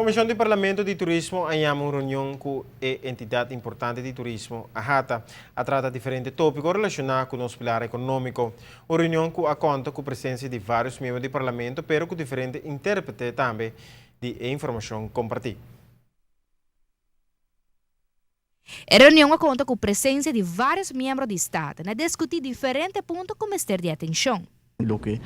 Comision di Parlamento di Turismo a yama un reunion cu e entidad importante di turismo, AHATA. A trata diferente topico relaciona cu nos pilar economico. Un reunion cu a conta cu presencia di varios miembro di Parlamento, pero cu diferente interprete tambe di e informacion comparti. E reunion a conta cu presencia di varios miembro di Staten. A discuti diferente punto cu mester di atencion. Loke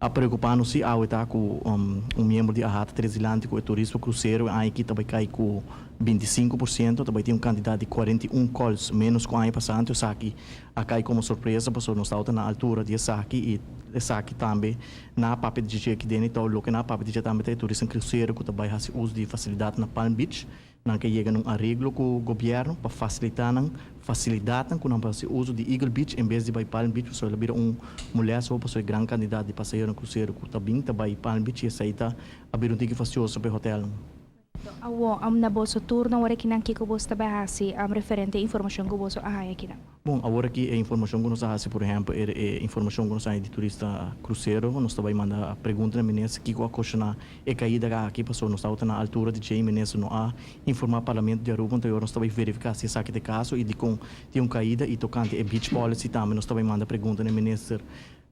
a preocupa nos si awe ta cu un miembro di AHATA trece dilanti cu e turismo crucero e aña aki ta bay cay cu 25%, ta bay tin un cantidad di 41 calls menos cu aña pasa. Anto esaki a cay como sorpresa, pasobra nos tabata na altura di esaki y esaki tambe nan a papia di dje aki den y loke nan a papia di dje tambe ta e turismo crucero cu ta bay haci uso di facilidad na Palm Beach. Nan ke yega na un areglo ku gobièrnu pa fasilitá nan fasilidatnan ku nan por hasi uso di Eagle Beach en bes di bai Palm Beach, pasobra el a bira un molèst hopi pasobra e gran kantidat di pasaheronan krusero ku ta bin ta bai Palm Beach i esei ta a bira un tiki fastioso pa e hotèlnan. Awor, na boso turno awor akinan kiko boso ta bai hasi referente e informashon ku boso a haña akinan? Bon, awor aki e informashon ku nos a hasi, por ehèmpel, e e informashon ku nos a haña di turista krusero, nos ta bai manda pregunta na minister kiko a koshoná e kaida aki, pasobra nos tabata na altura di dje i minister no a informá Parlamento di Aruba, anto e ora nos ta bai verifiká si esaki ta e kaso i dikon tin un kaida. I tokante e beach policy tambe nos ta bai manda pregunta na e minister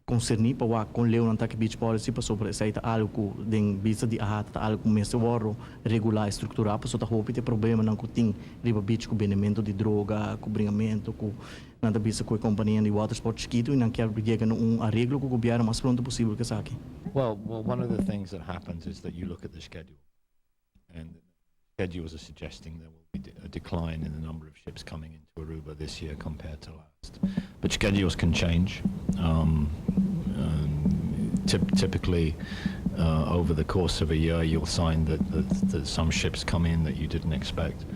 konserní pa wak kon leu nan ta ku beach policy, pasobra esei ta algu ku den bista di AHATA ta algu ku mester wòrdu regulá i strukturá, pasobra ta hopi ta e problemanan ku tin riba beach ku bendementu di droga, ku bringamentu, ku nan ta bisa ku e kompanianan di watersport chikitu i nan kier yega na un areglo ku gobièrnu mas pronto posibel ku esaki. Well, well, one of the things that happens is that you look at the schedule, and schedules are suggesting there will be a decline in the number of ships coming into Aruba this year compared to last. But schedules can change. Typically, over the course of a year, you'll find that some ships come in that you didn't expect.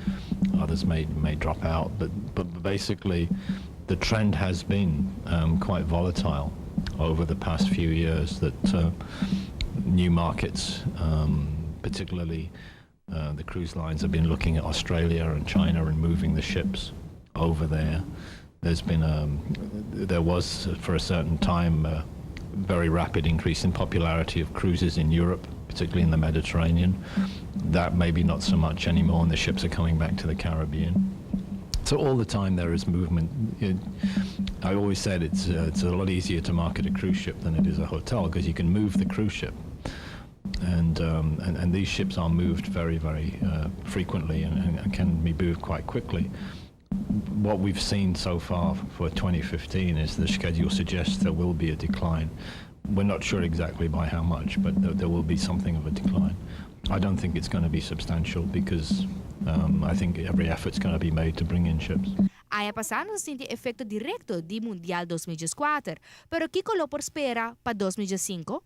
Others may drop out. But basically, the trend has been quite volatile over the past few years that new markets, particularly the cruise lines, have been looking at Australia and China and moving the ships over there. There was for a certain time a very rapid increase in popularity of cruises in Europe, particularly in the Mediterranean. That maybe not so much anymore, and the ships are coming back to the Caribbean. So all the time there is movement. I always said it's a lot easier to market a cruise ship than it is a hotel because you can move the cruise ship. And these ships are moved very, very frequently and can be moved quite quickly. What we've seen so far for 2015 is the schedule suggests there will be a decline. We're not sure exactly by how much, but there will be something of a decline. I don't think it's going to be substantial because I think every effort's going to be made to bring in ships. Aña pasa nos a sinti efecto directo di Mundial 2014, pero kico lo por spera pa 2015?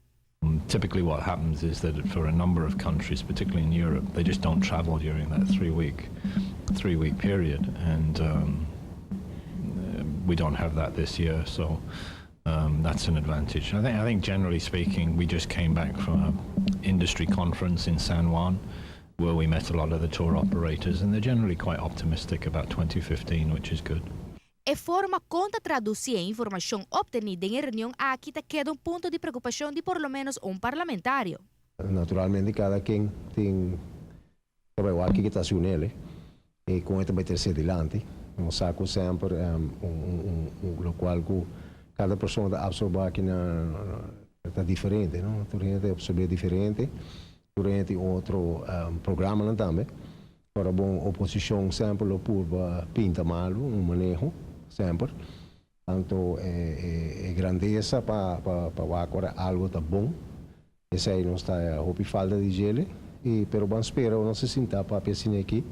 Typically what happens is that for a number of countries, particularly in Europe, they just don't travel during that 3-week period, and we don't have that this year, so that's an advantage. I think generally speaking, we just came back from an industry conference in San Juan, where we met a lot of the tour operators, and they're generally quite optimistic about 2015, which is good. E forma con ta traduci e informacion obteni den e reunion aki ta keda un punto di preocupacion di por lo menos un parlamentario. Naturalmente cada ken tin igual cu ta unele y cu e bay ser dilanti. Nos sa cu semper un locual cu cada persona ta absorbe aki ta diferente, no? Tur hende ta absorbe diferente. Tur hende tin otro programa tambe. Ora bon, oposicion semper lo purba pinta malo, un maneho, semper. Anto, e grandeza pa awor algo ta bon. Esey nos ta hopi falta di dje, y pero ban spera, nos sinta papia asina aki,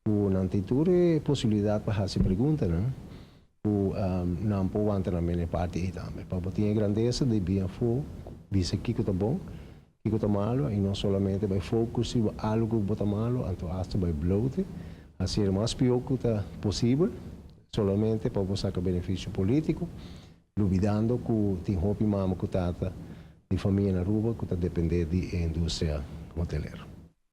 cu nan tin tur posibilidad pa haci pregunta, no? Cu nan por wanta na mene parti ey tambe. Pa tin grandeza di bin afo, bisa kico ta bon, kico ta malo, y no solamente bay focus riba algo cu ta malo, anto hasta bay blote, haci mas pio cu ta posibel, solamente pa saca beneficio politico, lubidando cu tin hopi mama cu tata di famia na Aruba cu ta depende di industria hotelero.